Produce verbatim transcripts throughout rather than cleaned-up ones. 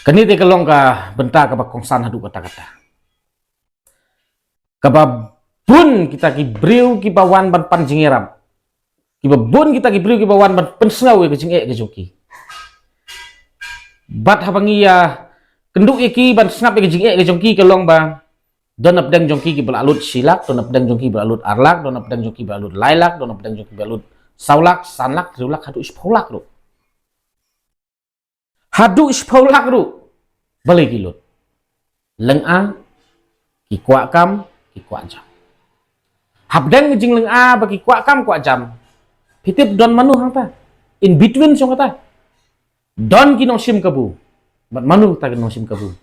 Kane te ka long ka bynta kaba kongsan haduh katta katta. Kaba bun kita ki briew kiba wan ban pan jingïarap. Kiba bun kita ki briew kiba wan ban pynsngew ïa ka jingeh ka jong ki. Bad haba ngi ïa kynduh ïa ki ban sngap ïa ka jingeh ka jong ki ka long ba don napdeng jong ki kiba la lut shi lak, don napdeng jong ki kiba la lut ar lak, don napdeng jong ki kiba la lut lai lak, don napdeng jong ki kiba la lut saw lak, san lak, hynriew lak, haduh shiphew lak ruh. Haduh shiphew lak ruh. Balei ki lut? Lynga, ki kwah kam, ki kwah jam. Hapdeng ka jinglynga ba ki kwah kam kwah jam, phi tip don mano hangta? In between shong kata don ki nongshim kabu. Bad mano kita ki nongshim kabu?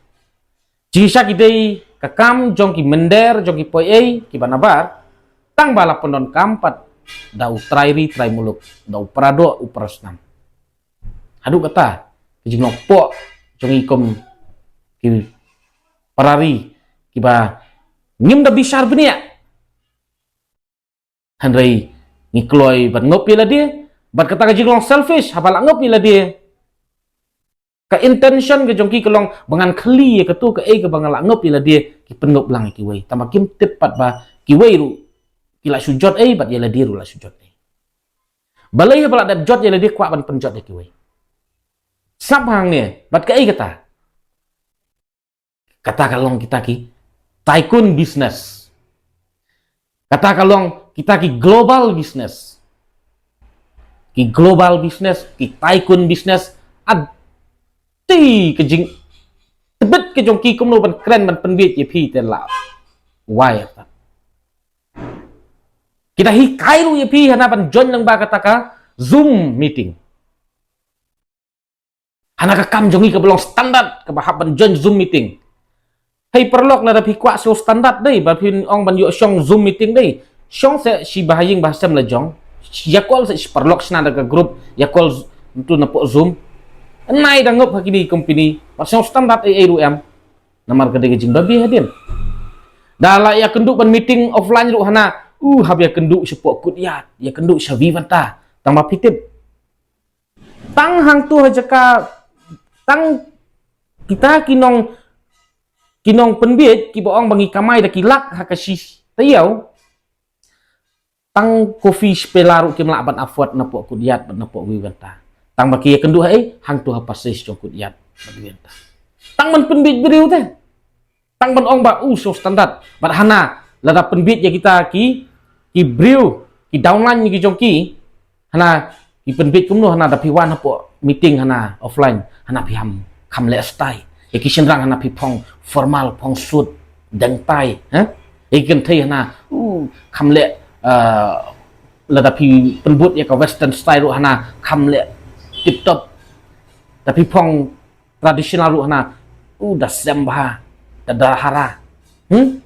Jingshisha ki dei ka kam jong ki mynder, jong ki poi ei, kiba nabar, tang ba la pyndonkam pat da u trai ri trai muluk, da u paradoh u parasnam. Haduh kata ka jinglong poh jong ngi kum ki parari kiba ngim da bishar bniah. Hynrei ngi kloi ban ngop ïa lade, bad kata ka jinglong selfish, haba la ngop ïa lade, ka intention ka jong ki ka long ba ngan khlieh ïa kato kaei kaba nga la ngop ïa lade, ki pynngop lang ïa kiwei. Tangba kim tip pat ba kiwei ruh ki la shu jot ei, bad ïa lade ruh la shu jot ei. Balei haba la dep jot ïa lade kwah ban pynjot ïa kiwei? Sngap hangne, bad kaei kata? Kata ka long kita ki tycoon business. Kata ka long kita ki global business. Ki global business, ki tycoon business, ati ka jingtbit ka jong ki kumno ban kren ban pynbiej ïa phi te la wai. Kita hikai ruh ïa phi hana ban join lang ba kata ka Zoom meeting. Hana ka kam jong ngi kaba long standard kaba hap ban join Zoom meeting. Hei paralok, lada phi kwah shu standard dei, ba phin ong ban ïoh shong Zoom meeting dei, shong seh shi bahaïing bahasem la jong. Ïa call seh shi paralok shna da ka group, ïa call tu napoh Zoom. Nai da ngop ha kini company, ba shong standard ei ei ruh em. Namar ka dei ka jingbabe hadien. Da la ïa kynduh ban meeting offline ruh hana, uh, hap ïa kynduh shapoh Courtyard, ïa kynduh sha Vivanta. Tangba phi tip, tang hangto ha jaka, tang kita ki nong, ki nongpynbiej kiba ong ba ngi kamai da ki lak ha ka shi taïew, tang coffee shi pela ruh kim lah ban afford napoh Courtyard bad napoh Vivanta. Tangba ki ïa kynduh ha ei, hangto ha passage jong Courtyard bad Vivanta. Tang ban pynbiej briew te. Tang ban ong ba u shong standard. Bad hana lada pynbiej ïa kita ki, ki briew, ki downline ki jong ki, hana ki pynbiej kumno? Hana da phi wan hapoh meeting hana offline, hana phi ham kham leh style. Ïa ki shynrang hana phi phong formal, phong suit, deng tai, ha? Ïa ki kynthei hana, uh, kham leh, uh, lada phi pynbud ïa ka western style ruh hana kham leh tip top. Da phi phong traditional ruh hana, uh, da sem bha, da, da hara. Hmm?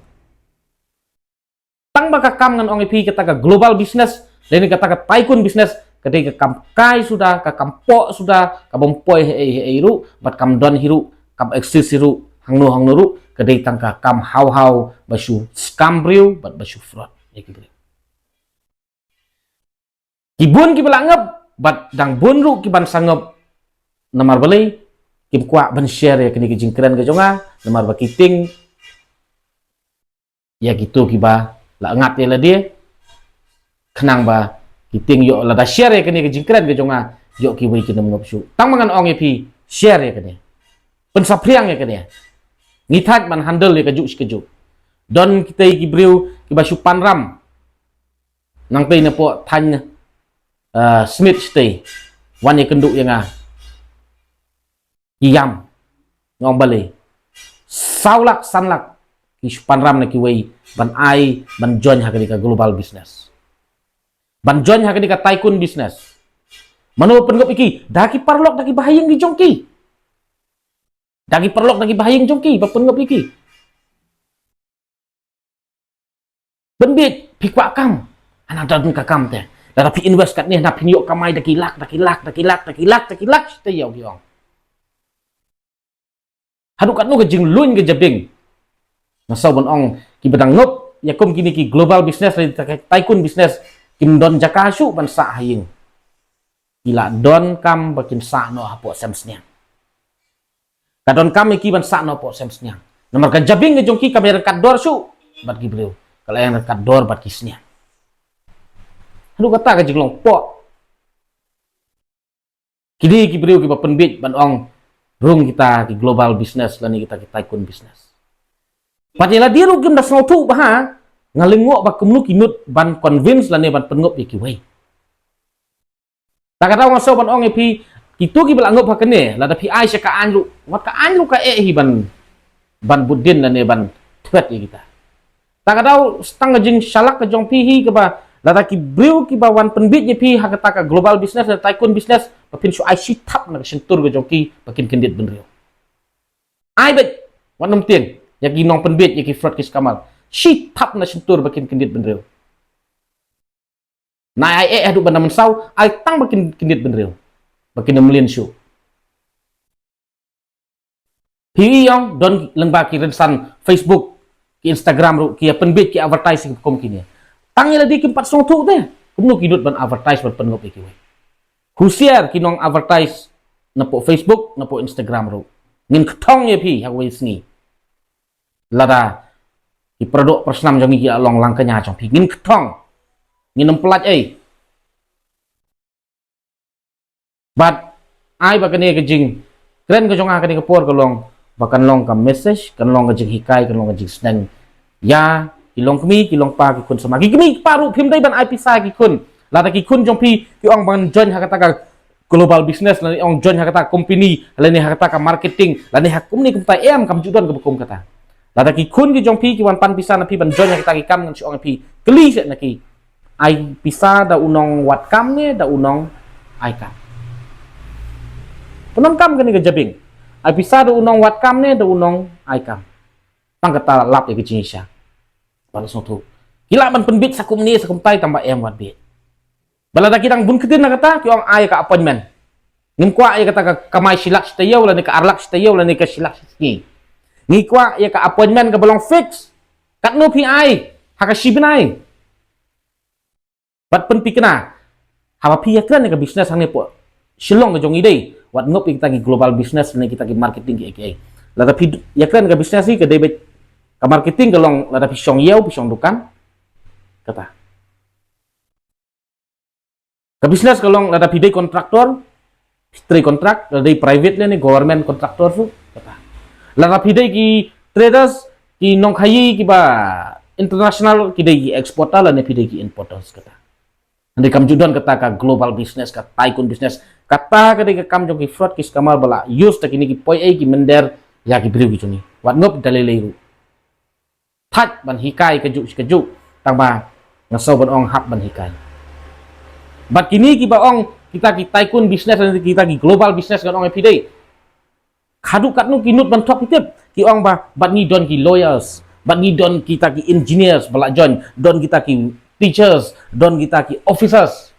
Tangba ka kam ngan ong ïa phi kata ka global business, lane kata ka tycoon business, ka dei ka kam kai suda, ka kam poh suda, ka bym poi ha ei ha ei ruh, bad kam don hi ruh, kam exist hi ruh hangno hangno ruh, ka dei tang ka kam haw haw ba shu scam briew bad ba shu fraud ïa ki briew. Ki bun kiba la ngop, bad dang bun ruh kiban sa ngop. Namar balei? Kim kwah ban share ïa kane ka jingkren ka jong nga, namar ba ki tieng ïa kito kiba la ngat ïa lade. Khnang ba ki tieng ïoh lada share ïa kane ka jingkren ka jong nga, ïoh kiwei kin ym ngop shuh. Tang ba ngan ong ïa phi, share ïa kane. Pynsaphriang ïa kane. Ngi thait ban handle ïa kajuh shi kajuh. Don kitei ki briew kiba shu panram. Nangtei napoh thaiñ, eh, Smit shatei, wan ïa kynduh ïa nga. Ki ïam. Nga ong balei? Saw lak, san lak ki shu panram na kiwei ban ai, ban join ha kane ka global business, ban join ha kane ka tycoon business. Mano pynngop ïa ki? Da ki paralok, da ki bahaïing ki jong ki. Da ki paralok, da ki bahaïing jong ki ba pynngop ïa ki. Pynbiej, phi kwah kam, hana don ka kam te. Lada phi invest katne, hana phin ïoh kamai da ki lak, da ki lak, da ki lak, da ki lak, da ki lak, shatei ïa u ki ong. Haduh katno ka jinglun ka jabieng. Nga sngew ban ong, kiba dang ngop ïa kum kine ki global business, lane tycoon business, kim don jaka shuh ban sah ha ïing. Ki la don kam ba kin sah noh hapoh sem sniang. Ka donkam ïa ki ban sah noh poh sem sniang. Namar ka jabieng ka jong ki kam ïa ryngkat dor shuh bad ki briew, ka la ïa ryngkat dor bad ki sniang. Haduh kata ka jinglong poh. Ki dei ki briew kiba pynbeit ban ong rung kita ki global business lane kita ki tycoon business. Pat ïa lade ruh kim da sngewthuh bha, nga lyngngoh ba kumno ki nud ban convince lane ban pynngop ïa kiwei. Ta ka daw nga sngew ban ong ïa phi, kito kiba la ngop ha kane, lada phi ai sha ka aiñ ruh, wat ka aiñ ruh ka eh hi ban, ban bud dien lane ban thwet ïa kita. Ta ka daw tang ka jingshalak ka jong phi hi kaba, lada ki briew kiba wan pynbeit ïa phi ha kata ka global business, na tycoon business, ba phin shu ai shi thap na ka shyntur ka jong ki ba kin kyndit bynriew. Ai beit, wat nym tieng ïa ki nongpynbeit, ïa ki fraud ki scammer. Shi thap na shyntur ba kin kyndit bynriew. Na ai eh haduh ban da mynsaw, ai tang ba kin kyndit bynriew, ba kin ym mlien shuh. Phi ïohi ong don lyngba ki rynsan Facebook, ki Instagram ruh ki ïa pynbeit, ki advertise ki kum kine. Tang ïa lade kim pat sngewthuh te kumno ki nud ban advertise ban pynngop ïa kiwei. Husiar ki nong advertise na poh Facebook, na poh Instagram ruh. Ngin kthong ïa phi ha kawei sngi. Lada ki paradoh parasnam jong ngi ki la long lang kñia jong phi, ngin kthong. Ngin ym pyllait ei. Bad ai ba kane ka jingkren ka jong nga kane ka por ka long ba kan long ka message, kan long ka jinghikai, kan long ka jingsneng ïa ki longkmie, ki longpa, ki khun samla. Ki kmie ki kpa ruh phim dei ban ai pisa ki khun. Lada ki khun jong phi ki ong ban join ha kata ka global business, lane ong join ha kata ka company, lane ha kata ka marketing, lane ha kumne kumta, em, kam ju don kaba kum kata. Lada ki khun ki jong phi ki wan pan pisa na phi ban join ha kata ki kam, ngan shu ong ïa phi, kylli seh na ki. Ai pisa da u nongwad kam ne da u nongai kam? Pyndonkam kane ka jabieng. Ai pisa da u nongwad kam ne da u nongai kam? Tang kata lap ïa ka jingshisha. Ba la sngewthuh. Ki lah ban pynbeit sa kumne sa kumtai, tang ba em wat beit. Ba lada ki dang bun ktien na kata, ki ong ai ka appointment. Ngim kwah ïa kata ka kamai shi lak shi taïew lane ka ar lak shi taïew lane ka shi lak shi sngi. Ngi kwah ïa ka appointment kaba long fix. Katno phi ai ha ka shi bnai? Bad pynthikna, haba phi ïa kren ïa ka business hangne poh Shillong ka jong ngi dei, wat ngop ïa kita ki global business ne kita ki marketing ki ei ki ei. Lada phi ïa kren ïa ka business hi ka dei beit, ka marketing ka long lada phi shong ïew, phi shong dukan. Kata. Ka business ka long lada phi dei contractor, phi trei contract, lada dei private lane government contractor shuh, kata. Lada phi dei ki traders, ki nongkhaïi kiba international, ki dei ki exporter lane phi dei ki importers, kata. Hynrei kam ju don kata ka global business, ka tycoon business. Kata ka dei ka kam jong ki fraud, ki scammer ba la use da kine ki poi ei, ki mynder ïa ki briew ki jong ngi. Wat ngop da lei lei ruh. Thait ban hikai kajuh shi kajuh, tang ba nga sngew ban ong hap ban hikai. Bad kine kiba ong kita ki tycoon business, kita ki global business, ngan ong ïa phi dei, haduh katno ki nud ban thok, phi tip? Ki ong ba bad ngi don ki lawyers, bad ngi don kita ki engineers ba la join, don kita ki teachers, don kita ki officers.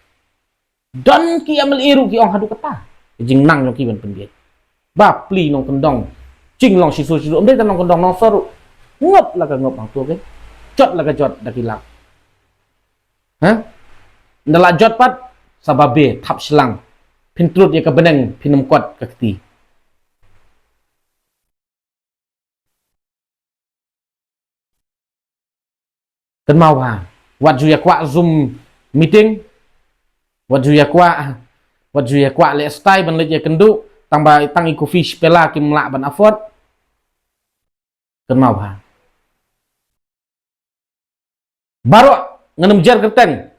Don ki M L A ruh ki ong haduh kata. Ka jingnang jong ki ban pynbieit. Bapli nongkyndong, jinglong shisur shisur, ym dei tang nongkyndong, nongsor ruh. Ngop la ka ngop hangto, ke? Jot la ka jot da ki lak. Ha? Ynda la jot pat, sa babe thap shlang. Phin trud ïa ka bneng, phin ym kot ka kti. Kynmaw bha. Wat ju ïa kwah Zoom meeting. Wat ju ïa kwah, wat ju ïa kwah leh stai ban leit ïakynduh, tang ba tang i coffee shi pela kim lah ban afford. Kynmaw bha. Baroh ngan ym jer kyrteng.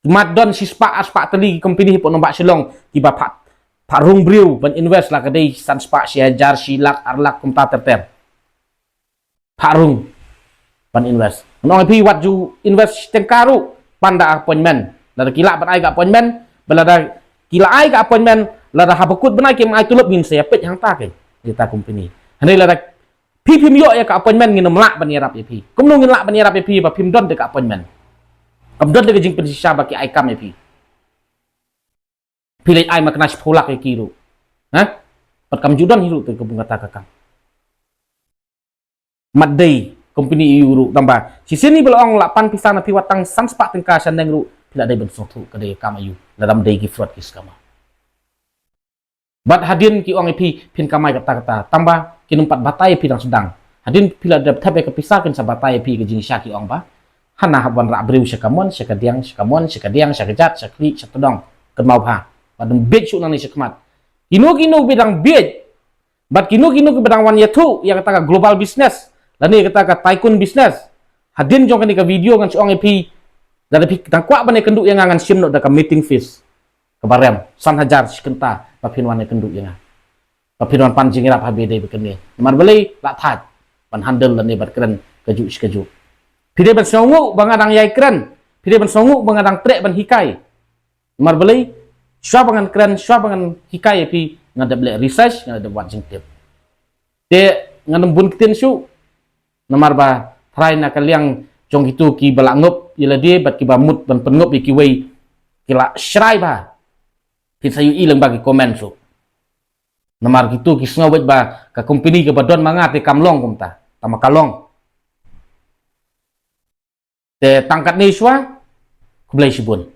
Mat don shispah arspah tylli ki company hapoh nongbah Shillong kiba phah, phah rung briew ban invest, la ka dei san spah, shi hajar, shi lak, ar lak, kumta ter ter. Phah rung ban invest. Ngan ong ïa phi, wat ju invest shi tyngka ruh, pan da appointment. Lada ki lah ban ai ka appointment, ba lada ki la ai ka appointment, lada haba kut bnai kim ai tulop, ngin sa ïapeit hangta, ke kita company. Hynrei lada phi phim ïoh ïa ka appointment, ngin ym lah ban ïarap ïa phi. Kumno ngin lah ban ïarap ïa phi ba phim don de ka appointment? Kam don de ka jingpynshisha ba ki ai kam ïa phi. Phi leit ai ma kane shiphew lak ïa ki ruh. Ha? Pat kam ju don hi ruh te ka bun kata ka kam. Mat dei company ïa u ruh, tang ba shisien hi ba la ong la pan pisa na phi wat tang san spah tyngka shaneng ruh, phi la dei ban sngewthuh ka dei ka kam ïa u, lada ym dei ki fraud ki scammer. Bad hadien ki ong ïa phi phin kamai kata kata, tang ba kin ym pat batai ïa phi dang sdang. Hadien phi la dep thep ïa ka pisa kin sa batai ïa phi ka jingshisha, ki ong ba hana hap wanrah briew sha kamon sha kadiang, sha kamon sha kadiang, sha kajat, sha khlieh, sha tdong. Kynmaw bha, bad ym bieit shuh nangne shakhmat. Kino kino ba dang bieit bad kino kino kiba dang wan ïathuh ïa kata ka global business lane kata ka tycoon business, hadien jong kane ka video ngan shu ong ïa phi, lada phi dang kwah ban ïakynduh ïa nga, ngan shim noh da ka meeting fees kaba rem san hajar shi kynta ba phin wan ïakynduh ïa nga, ba phin wan pan jingïarap ha ba dei ba kane. Namar balei? La thait ban handle lane ban kren kajuh shi kajuh. Phi dei ban sngewnguh ba nga dang ïai kren, phi dei ban sngewnguh ba nga dang treh ban hikai. Namar balei? Shuwa ba ngan kren, shuwa ba ngan hikai ïa phi, nga dep leh research, nga dep wad jingtip. Te ngan ym bun ktien shuh, namar ba tharai na ka liang jong kito kiba la ngop ïa lade bad kiba mut ban pynngop ïa kiwei, ki la shrai bha. Phin sa ïohi lyngba ki comment shuh. Namar kito ki sngew beit ba ka company kaba don ma nga te kam long kumta, tang ma ka long. Te tang katne shuwa, khublei shibun.